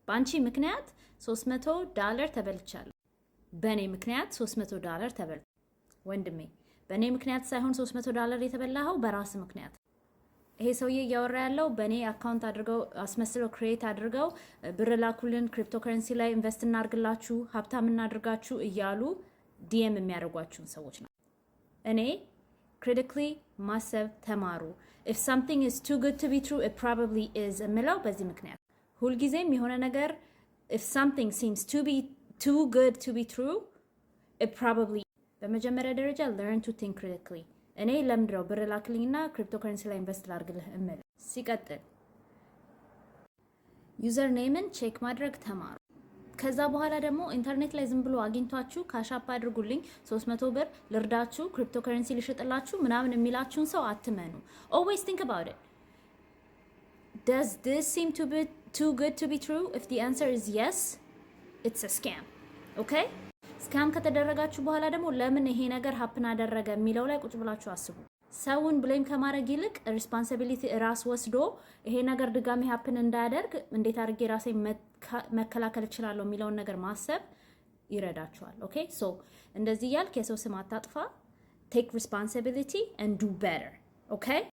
በአንቺ ምክንያት 300 ዳለር ተበልቻለሁ። በእኔ ምክንያት 300 ዳለር ተበል። ወንድሜ፣ በእኔ ምክንያት ሳይሆን 300 ዳለር የተበላኸው በራስ ምክንያት። ይሄ ሰውዬ እያወራ ያለው በእኔ account አድርገው አስመስለው create አድርገው ብር ላኩልን፣ ክሪፕቶ ከረንሲ ላይ invest እናርግላችሁ፣ ሀብታም እናድርጋችሁ እያሉ DM የሚያደርጓችሁን ሰዎች ነው። እኔ critically ማሰብ ተማሩ። "If something is too good to be true, it probably is" የምለው በዚህ ምክንያት። ሁልጊዜም የሆነ ነገር if something seems to be too good to be true, it probably። በመጀመሪያ ደረጃ learn to think critically። እኔ ለምንድነው ብር ላክልኝና ክሪፕቶ ከረንሲ ላይ invest ላድርግልህ እምል? ሲቀጥል username ን check ማድረግ ተማሩ። ከዛ በኋላ ደግሞ ኢንተርኔት ላይ ዝም ብሎ አግኝቷችሁ Cash App አድርጉልኝ፣ 300 ብር ልርዳችሁ፣ ክሪፕቶ ከረንሲ ልሽጥላችሁ ምናምን የሚላችሁን ሰው አትመኑ። Always think about it. Does this seem to be too good to be true? If the answer is yes, it's a scam, okay? Scam ከተደረጋችሁ በኋላ ደግሞ ለምን ይሄ ነገር happen አደረገ የሚለው ላይ ቁጭ ብላችሁ አስቡ። ሰውን blame ከማድረግ ይልቅ responsibility ራስ ወስዶ ይሄ ነገር ድጋሚ happen እንዳያደርግ እንዴት አድርጌ ራሴ መከላከል እችላለሁ የሚለውን ነገር ማሰብ ይረዳችኋል። Okay, so እንደዚህ እያልክ የሰው ስም አታጥፋ። Take responsibility and do better, okay?